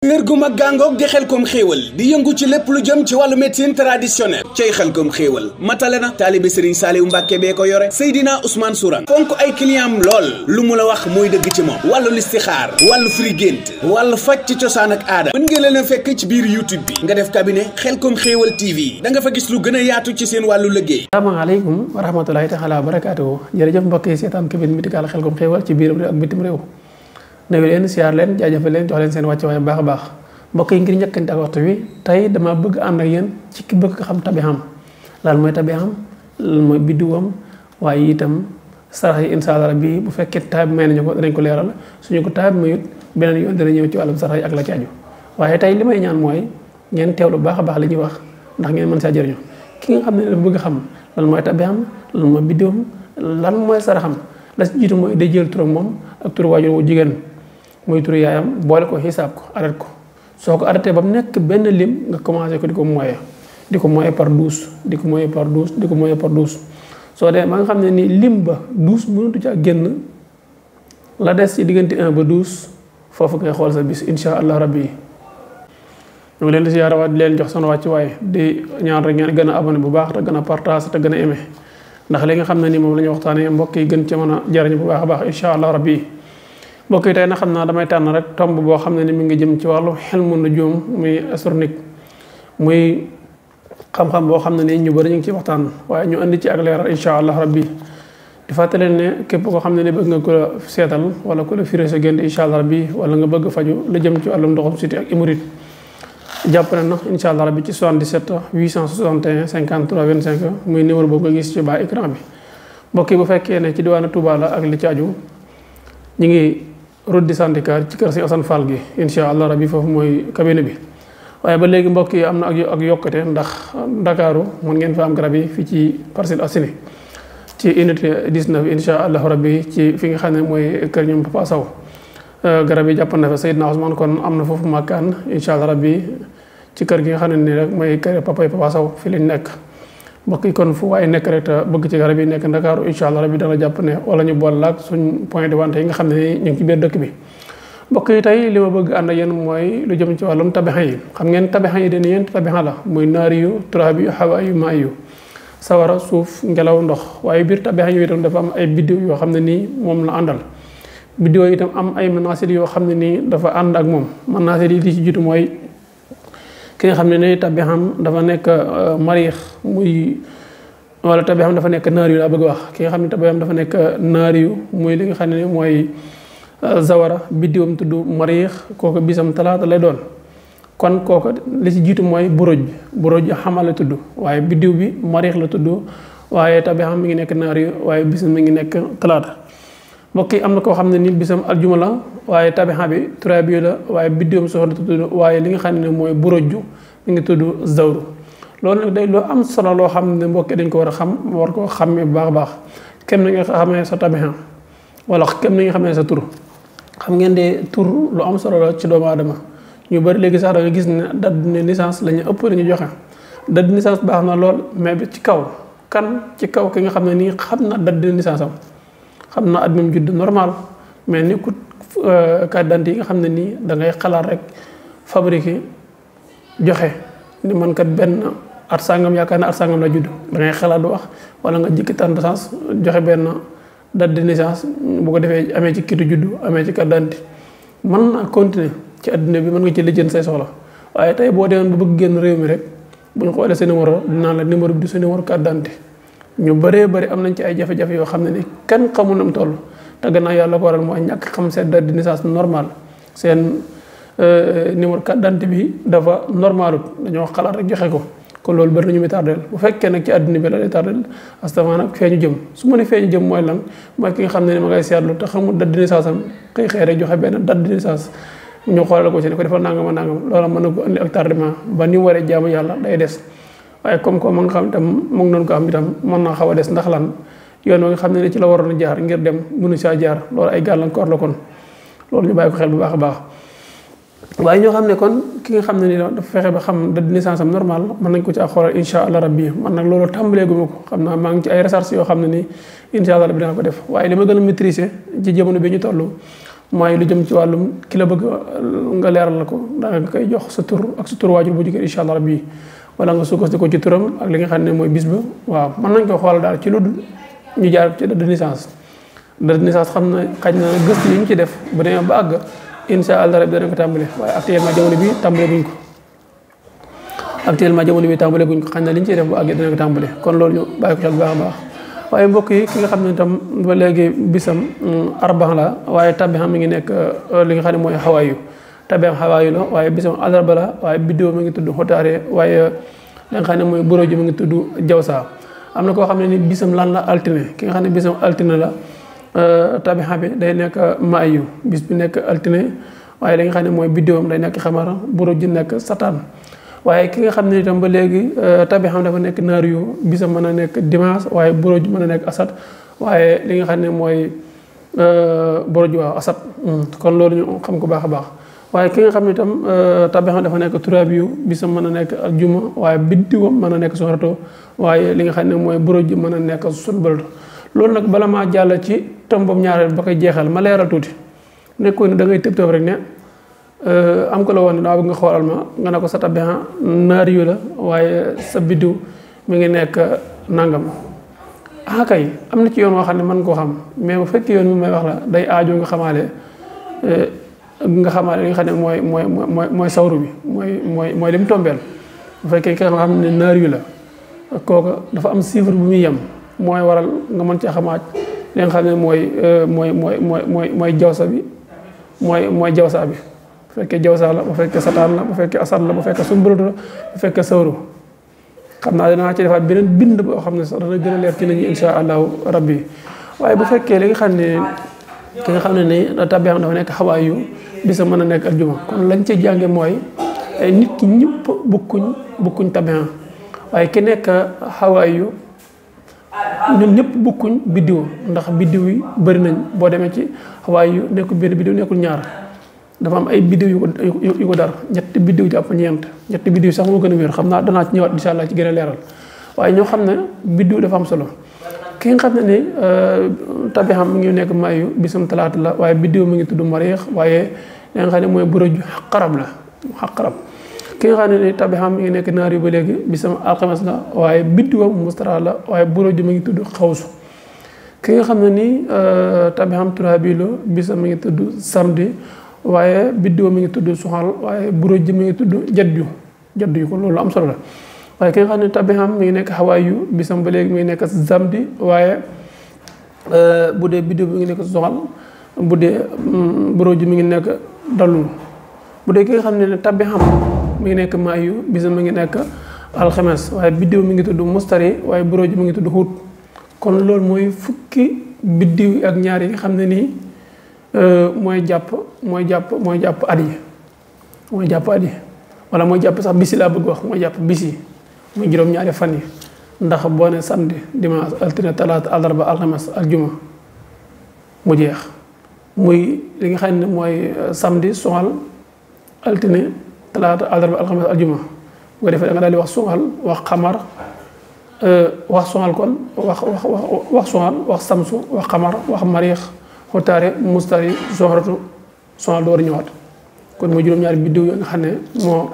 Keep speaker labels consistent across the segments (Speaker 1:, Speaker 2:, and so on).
Speaker 1: kër gu mag gàngoog di Xelcom xéewal di yëngu ci lépp lu jëm ci wàllu médecine traditionnelle cay Xelcom xéewal matale na taalibe Serigne Saliou Mbacke bee ko yore Seydina Ousmane Sourang fonk ay clientam lool lu mu la wax mooy dëgg ci moom wàllu listixaar wàllu firi gént wàllu faj ci cosaan ak aada mën ngeen leen a fekk ci biir YouTube bi nga def cabinet Xelcom xéewal TV da nga fa gis lu gën a yaatu ci seen wàllu liggéey.
Speaker 2: asalaamaaleykum wa rahmatulahi taala wa barakaatuhu jërëjëf mbokk yi seetaan cabinet médical Xelcom xéewal ci biir réew ak bitim réew nuyu leen siyaar leen jaajëfal leen jox leen seen wàcc waaye baax a baax mbokk yi ngir njëkkante ak waxtu wi tey dama bëgg ànd ak yéen ci ki bëgg xam tabixam lan mooy tabixam lan mooy biddiwam waaye itam sarax yi incha allah rabbi bu fekkee taab may nañu ko danañ ko leeral suñu ko taab mayut beneen yoon dana ñëw ci wàllum sarax yi ak la ci aju waaye tey li may ñaan mooy ngeen teewlu baax a baax li ñuy wax ndax ngeen mën saa jëriñu ki nga xam ne dafa bëgg xam lan mooy tabixam lan mooy biddiwam lan mooy saraxam la si jiitu mooy day jël turam moom ak turu waajur wu jigéen muy turu yaayam boole ko xisaab ko arrêté ko soo ko arrêté ba mu nekk benn lim nga commencé ko di ko moye par 12 di ko moye par 12 di ko moye par 12 soo dee ba nga xam ne ni lim ba 12 mënatu ca génn la des ci diggante 1 ba 12 foofu ngay xool sa bis insha allah rabbi ñu ngi leen di siyaarawaat di leen jox seen wàcc waaye di ñaan rek ngeen gën a abonné bu baax te gën a partage te gën a aimé ndax li nga xam ne ni moom la ñu waxtaanee mbokk yi gën ci mën a jariñ bu baax a baax insha allah rabbi mbokk yi tey nag xam naa damay tànn rek tomb boo xam ne ni mi ngi jëm ci wàllu xelmu nujum muy astronomique muy xam-xam boo xam ne ni ñu bëri ñu ngi ci waxtaan waaye ñu indi ci ak leeral insha allah rabbi di fàttali ne képp koo xam ne ni bëgg nga ko la seetal wala ko la firé sa gént insha allah rabbi wala nga bëgg faju la jëm ci wàllum ndoxum siti ak hémorroïde jàpp ne na insha allah rabbi ci 77 861 53 25 muy numéro boobu nga gis ci bas écran bi mbokk yi bu fekkee ne ci diwaanu Touba la ak li ci aju ñu ngi route du Santikar ci kër si Assane Fall gi insha allah rabbi foofu mooy cabinet bi waaye ba léegi mbokk yi am na ak yokkute ndax Ndakaaru mën ngeen fa am garab yi fii ci Parcelles Assainies ci unité 19 insha allah rabbi ci fi nga xam ne mooy kër ñoom Papa Sow garab yi jàpp na fa Seydina Ousmane kon am na foofu makkaan insha allah rabbi ci kër gi nga xam ne nii rek mooy kër Papa Sow fi lañ nekk mbokk yi kon fu waaye nekk rek te bëgg ci garab yi nekk Ndakaaru incha allah rabbi dana jàpp ne wala ñu boole laag suñ point de vente yi nga xam ne ñu ngi ci biir dëkk bi mbokk yi tey li ma bëgg ànd ak yéen mooy lu jëm ci wàllum tabixa yi xam ngeen tabixa yi dañu yéen tabixa la muy naari yu turaab yu xawa yu maa yu sawara suuf ngelaw ndox waaye biir tabixa yi itam dafa am ay biddiw yoo xam ne nii moom la àndal biddiw yi itam am ay manaasil yoo xam ne nii dafa ànd ak moom manaasil yi li ci jiitu mooy ki nga xam ne ni tabixam dafa nekk mariix muy wala tabixam dafa nekk naar yu laa bëgg wax ki nga xam ne tabixam dafa nekk naar yu muy li nga xam ne mooy zawara biddiwam tudd mariix kooku bisam talaata lay doon kon kooku li ci jiitu mooy buróoj xamal la tudd waaye biddiw bi mariix la tudd waaye tabixam mi ngi nekk naar yu waaye bisam mi ngi nekk talaata mbokk yi am na koo xam ne ni bisam aljuma la waaye tabixa bi turabi la waaye biddiwam soxna tudd waaye li nga xam ne mooy buróoju mi ngi tudd zawru loolu nag day loo am solo loo xam ne mbokk dañ ko war a xam war koo xàmmee bu baax a baax kem na nga xamee sa tabixa wala kem na nga xamee sa tur xam ngeen de tur lu am solo la ci doomu aadama ñu bari léegi sax da nga gis ne date de naissance la ñu ëpp la ñu joxe date de naissance baax na lool mais bi ci kaw ci kaw ki nga xam ne nii xam na date de naissance am xam na at mi judd normal mais ni ku carte d'identité yi nga xam ne nii da ngay xalaat rek fabriqué joxe ni man kat benn at sangam yaakaar na at sangam la judd da ngay xalaat du wax wala nga jëkki tànn naissance joxe benn date de naissance bu ko defee amee ci kitu juddu amee ci carte d'identité mën na continuer ci adduna bi mën nga ci lijjën say soxla waaye tey boo demoon ba bëgg génn réew mi rek bu ñu xoolee sa numéro dinaa la numéro bi du sa numéro carte d'identité ñu bëree bëri am nañ ci ay jafe-jafe yoo xam ne ni kenn xamul nam toll te gannaaw yàlla ko waral mooy ñàkk xam seen date de naissance normal seen numéro carte d'identité bi dafa normalut dañoo xalaat rek joxe ko kon loolu bëri nañu muy tardel bu fekkee nag ci àdduna bi la lay tardel astama nag feeñu jëm su ma ne feeñu jëm mooy lan mooy ki nga xam ne ni ma ngay seetlu te xamul date de naissance am xëy rek joxe benn date de naissance ñu xoolal ko ci ne ko defal nangam loola mën na ko indi ak tardement ba ni waree jaamu yàlla day des waaye comme ma nga xam itam mu ngi doon ko am itam mën naa xaw a des ndax lan yoon wa nga xam ne ci la waroon a jaar ngir dem mënu saa jaar loolu ay gàllankoor la kon loolu ñu bàyyi ko xel bu baax a baax waaye ñoo xam ne kon ki nga xam ne ni dafa fexe ba xam date de naissance am normal mën nañ ko ci xoolal insha allah rabbi man nag loolu tàmbalee guma ko xam naa maa ngi ci ay recherche yoo xam ne nii insha allah rabbi dana ko def waaye li ma gën a maîtriser ci jamono bi ñu toll mooy lu jëm ci wàllum ki la bëgg nga leeral la ko da nga koy jox sa tur ak sa tur waajur bu jigéen incha allah rabbi wala nga sukkandiku ci turam ak li nga xam ne mooy bis ba waaw mën nañ ko xool daal ci lu ñu jaar ci date de naissance xam na xaj na gëstu yi ñu ci def bu demee ba àgg incha allah rabbi danañ ko tàmbale waaye actuellement jamono bi tàmbale guñ ko xaj na li ñu ciy def bu àggee danañ ko tàmbale kon loolu ñu bàyyi ko xel bu baax a baax waaye mbokk yi ki nga xam ne itam ba léegi bisam arbax la waaye tabixam mi ngi nekk li nga xam ne mooy xawaayu tabixam xawaayu la waaye bisam alarba la waaye biddéo mi ngi tudd xotaare waaye li nga xam ne mooy buroji mi ngi tudd jawsa am na koo xam ne ni bisam lan la altine ki nga xam ne bisam altine la tabixa bi day nekk maayu bis bi nekk altine waaye li nga xam ne mooy biddéowam day nekk xamara buroji nekk sataan waaye ki nga xam ne itam ba léegi tabixam dafa nekk naar yu bisam mën a nekk dimanche waaye buroji mën a nekk asat waaye li nga xam ne mooy buroji waaw asat kon loolu ñu xam ko baax a baax waaye ki nga xam ne itam tabixam dafa nekk turabiyu bisam mën a nekk aljuma waaye biddiwam mën a nekk soxrato waaye li nga xam ne mooy buroji mën a nekk sunbalto loolu nag bala maa jàll ci tombam ñaareel ba koy jeexal ma leeral tuuti nekkoon ne da ngay tëb rek ne am ko la woon ne daa bëgg nga xoolal ma nga ne ko sa tabixa naar yu la waaye sa biddiw mi ngi nekk nangam kay am na ci yoon woo xam ne mën koo xam mais bu fekkee yoon mi may wax la day aajo nga xamaale li nga xam ne mooy sawru bi mooy li mu tombeel bu fekkee ki nga xam ne naar yu la kooka dafa am chiffre bu muy yem mooy waral nga mën cee xamaat li nga xam ne mooy jawsa bi mooy jawsa bi bu fekkee jawsa la bu fekkee sataan la bu fekkee asad la bu fekkee sumbulutu la bu fekkee sawru xam naa danaa ci defaat beneen bind boo xam ne sax dana gën a leer ci nit ñi insha allahu rabbi waaye bu fekkee li nga xam ne ki nga xam ne ni tabiam dafa nekk xawaayu bisa mën a nekk aljuma kon lañ ci jànge mooy nit ki ñëpp bukkuñ tabiam waaye ki nekk xawaayu ñun ñëpp bukkuñ biddiw ndax biddiw yi bëri nañ boo demee ci xawaayu nekkul benn biddiw nekkul ñaar dafa am ay biddiw yu ko dar ñetti biddiw jàpp ñetti biddiw sax moo gën a wér xam naa danaa ci ñëwaat insha allah ci gën a leeral waaye ñoo xam ne biddiw dafa am solo ki nga xam ne ni tabixam mi ngi nekk mayu bisam talaata la waaye biddiw mi ngi tudd mariix waaye li nga xam ne mooy buraju xaqarab la xaqarab ki nga xam ne ni tabixam mi ngi nekk naar yu ba léegi bisam alxames la waaye biddiwam mustara la waaye buraju mi ngi tudd xawsu ki nga xam ne ni tabixam turaabilu bisam mi ngi tudd samedi waaye biddiw mi ngi tudd suxal waaye buraju mi ngi tudd jaddu yu ko loolu am solo la waaye ki nga xam ne tabixam mi ngi nekk xawaayu bisam ba léegi mi ngi nekk samedi waaye bu dee biddiw mi ngi nekk soxal bu dee buroju mi ngi nekk dalul bu dee ki nga xam ne tabixam mi ngi nekk maayu bisam mi ngi nekk alxames waaye biddiw mi ngi tudd mustari waaye buroju mi ngi tudd xuut kon loolu mooy fukki biddiw ak ñaar yi nga xam ne nii mooy jàpp at yi wala mooy jàpp sax bisi laa bëgg wax mooy jàpp bisi muy juróom-ñaari fan yi ndax boo ne samedi dimanche altine talaata àllarba alxames aljuma mu jeex muy li nga xam ne mooy samedi soxal altine talaata àllarba alxames aljuma bu ko defee da nga daal di wax soxal wax xamar wax soxal kon wax soxal wax samsu wax xamar wax mariix xotaare mustari soxratu soxal door ñëwaat kon muy juróom-ñaari biddiw yoo nga xam ne moo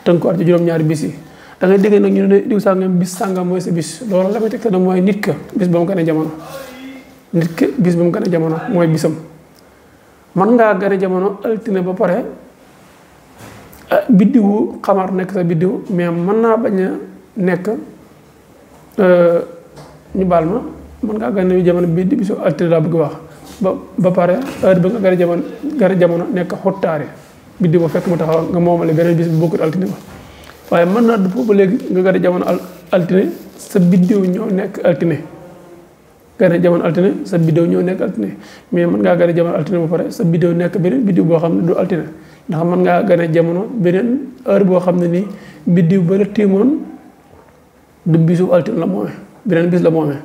Speaker 2: tënkuwaat ci juróom-ñaari bis yi da ngay dégg nag ñu ne diw sàngam bis sàngam mooy sa bis loolu la muy tegte nag mooy nit ka bis ba mu gën a jamono nit ka bis ba mu gën a jamono mooy bisam man ngaa gën a jamono altine ba pare biddiwu xamar nekk sa biddiw mais mën naa bañ a nekk ñu baal ma mën ngaa gën a jamono bi bisu altine laa bëgg wax ba pare heure ba nga gën a jamono nekk xottaare biddiw ba fekk mu taxaw nga moomale beneen bis bu bokkut altine ba waaye mën naa dëppoo ba léegi nga gën a jamono altine sa biddiw ñoo nekk altine gën a jamono altine sa biddiw ñoo nekk altine mais mën ngaa gën a jamono altine ba pare sa biddiw nekk beneen biddiw boo xam ne du altine ndax mën ngaa gën a jamono beneen heure boo xam ne nii biddiw ba la téemoon du bisu altine la moomee beneen bis la moomee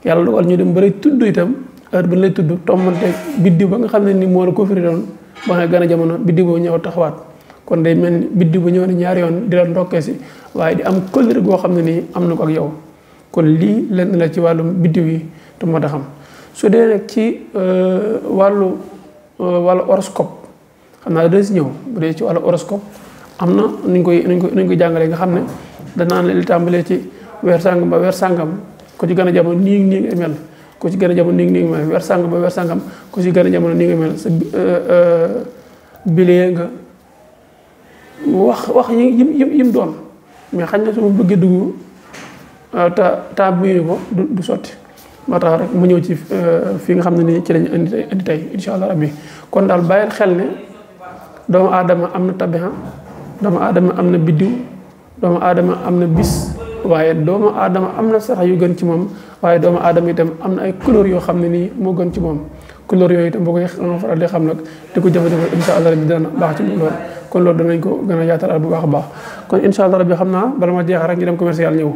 Speaker 2: yàlla dogal ñu dem ba lay tudd itam heure bi lay tudd tombante biddiw ba nga xam ne ni moo la ko firi doon ba nga gën a jamono biddiw boobu ñëw taxawaat kon day mel ni biddiw ba ñëw ne ñaari yoon di la ndokkee si waaye di am kóllëre goo xam ne nii am na ko ak yow kon lii lenn la ci wàllum biddiw yi te moo tax xam su dee nag ci wàllu wàllu horoscope xam naa dana si ñëw bu dee ci wàllu horoscope am na nuñ koy jàngalee nga xam ne danaan li tàmbalee ci weer sàngam ba weer sàngam ku ci gën a jamono nii ngay mel ku ci gën a jamono nii ngay mel weer sàngam ba weer sàngam ku ci gën a jamono nii ngay mel sa bilee nga wax yim doon mais xañ na su ma bëggee dugg ta bu ko du sotti moo tax rek mu ñëw ci fii nga xam ne nii ci lañu indi tey insha allah rabbi kon daal bàyyil xel ne doomu aadama am na tabiha doomu aadama am na biddiw doomu aadama am na bis waaye doomu aadama am na sax yu gën ci moom waaye doomu aadama itam am na ay couleur yoo xam ne nii moo gën ci moom couleur yooyu itam boo koy faral di xam nag di ko jëfandikoo insha allah rabbi dana baax ci moom lool kon loolu danañ ko gën a yaatalaat bu baax a baax kon insha allah rabbi xam naa bala ma jeexal rek ñu dem commercial ñëw.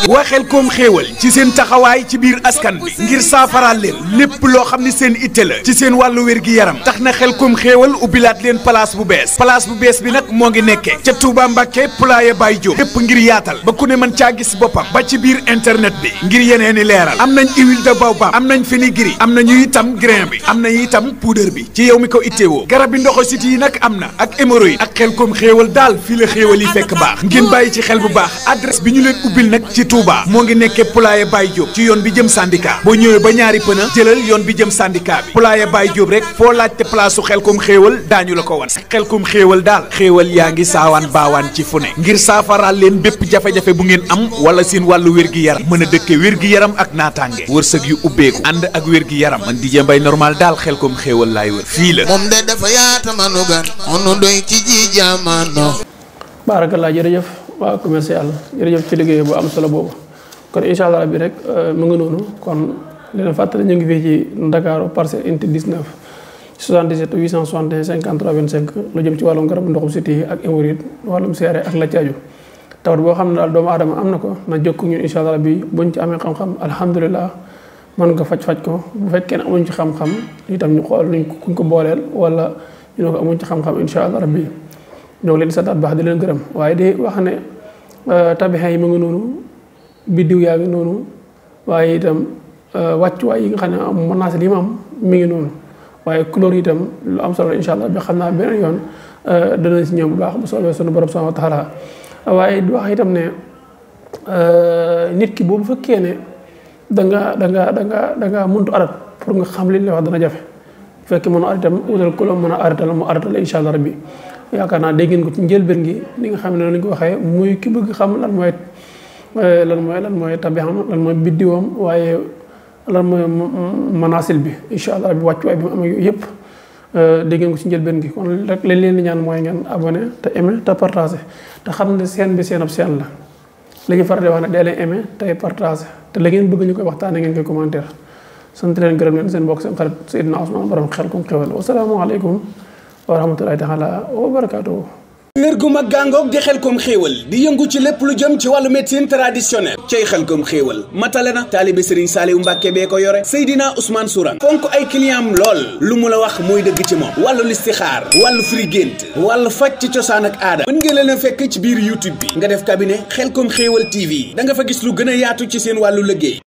Speaker 1: waa Xelcom xéewal ci seen taxawaay ci biir askan bi ngir saafaraal leen lépp loo xam ne seen itte la ci seen wàllu wér-gi-yaram tax na Xelcom xéewal ubbilaat leen place bu bees bi nag moo ngi nekkee ca Touba Mbacké Poulaye Baye Diop lépp ngir yaatal ba ku ne mën caa gis boppam ba ci biir internet bi ngir yeneeni leeral am nañ huile de baobab am nañ fenugrec am nañu itam grain bi am nañu itam poudre bi ci yow mi ko ittewoo garab bi ndoxo siti yi nag am na ak hémorroïde ak Xelcom xéewal daal fii la xéewal yi fekk baax ngeen bàyyi ci xel bu baax adresse bi ñu leen ubbil nag ci Touba moo ngi nekkee Poulaye Baye Diop ci yoon bi jëm syndicat boo ñëwee ba ñaari pëna jëlal yoon bi jëm syndicat bi Poulaye Baye Diop rek foo laajte place su Xelcom xéewal daañu la ko wan Xelcom xéewal daal xéewal yaa ngi saawaan baawaan ci fu ne ngir saafaraal leen bépp jafe-jafe bu ngeen am wala seen wàllu wér-gi-yaram mën a dëkke wér-gi-yaram ak naataange wërsëg yu ubbeeku ànd ak wér-gi-yaram man DJ Mbaye normal daal Xelcom xéewal laay wër fii la
Speaker 3: moom de dafa yaata manu gan onu doy ci ji jamono.
Speaker 2: Barakallah jërëjëf waa commercial jërëjëf ci liggéey bu am solo boobu kon incha allah rabbi rek mu ngi noonu kon leen fàttali ñu ngi fii ci Dakar Parcelles Unité 19 77 861 53 25 lu jëm ci wàllum garabu ndoxum siti yi ak hémorroïde wàllum seere ak la caaju tawat boo xam ne daal doomu aadama am na ko na jokku ñun incha allah rabbi buñ ci amee xam-xam alhamdulilah mën nga faj ko bu fekkee ne amuñ ci xam-xam itam ñu xool kuñ ko booleel wala ñu ne ko amuñ ci xam-xam incha allah rabbi ñoo ngi leen di santaat baax di leen gërëm waaye di wax ne tabixa yi mu ngi noonu biddiw yaa ngi noonu waaye itam wàccuwaay yi nga xam ne mën naa si li ma am mi ngi noonu waaye couleur yi itam lu am solo incha allah bi xam naa beneen yoon dana si ñëw bu baax bu soobee sunu borom subhanahu wa taala waaye di wax itam ne nit ki boobu fekkee ne da nga muntu arat pour nga xam li lay wax dana jafe bu fekkee mën a arat itam wutal ku la mën a aratal mu aratal incha allah rabbi yaakaar naa dégg ngeen ko ci njëlbeen gi ni nga xam ne noonu lañ ko waxee muy ki bëgg xam lan mooy tabixam lan mooy biddiwam waaye lan mooy manasil bi incha allah bi wàccuwaay bi mu amee yooyu yëpp dégg ngeen ko ci njëlbeen gi kon rek lañ leen di ñaan mooy ngeen abonné te aimé te partagé te xam ne seen bi seen ab seen la la ñu faral di wax ne dee leen aimé tey partagé te la ngeen bëgg ñu koy waxtaanee ngeen koy commentaire sant leen gërëm leen seen mbokk seen xarit Seydina Ousmane borom Xelcom xéwal wasalaamaaleykum wa rahmatullahi taala wa barakatuhu.
Speaker 1: wér gu mag gàngoog di Xelcom xéewal di yëngu ci lépp lu jëm ci wàllu médecine traditionnelle cay Xelcom xéewal matale na taalibe Serigne Saliou Mbacke bee ko yore Seydina Ousmane Sourang fonk ay client am lool lu mu la wax mooy dëgg ci moom wàllu listixaar wàllu firi gént wàllu faj ci cosaan ak aada mën ngeen leen a fekk ci biir YouTube bi nga def cabinet Xelcom xéewal TV da nga fa gis lu gën a yaatu ci seen wàllu liggéey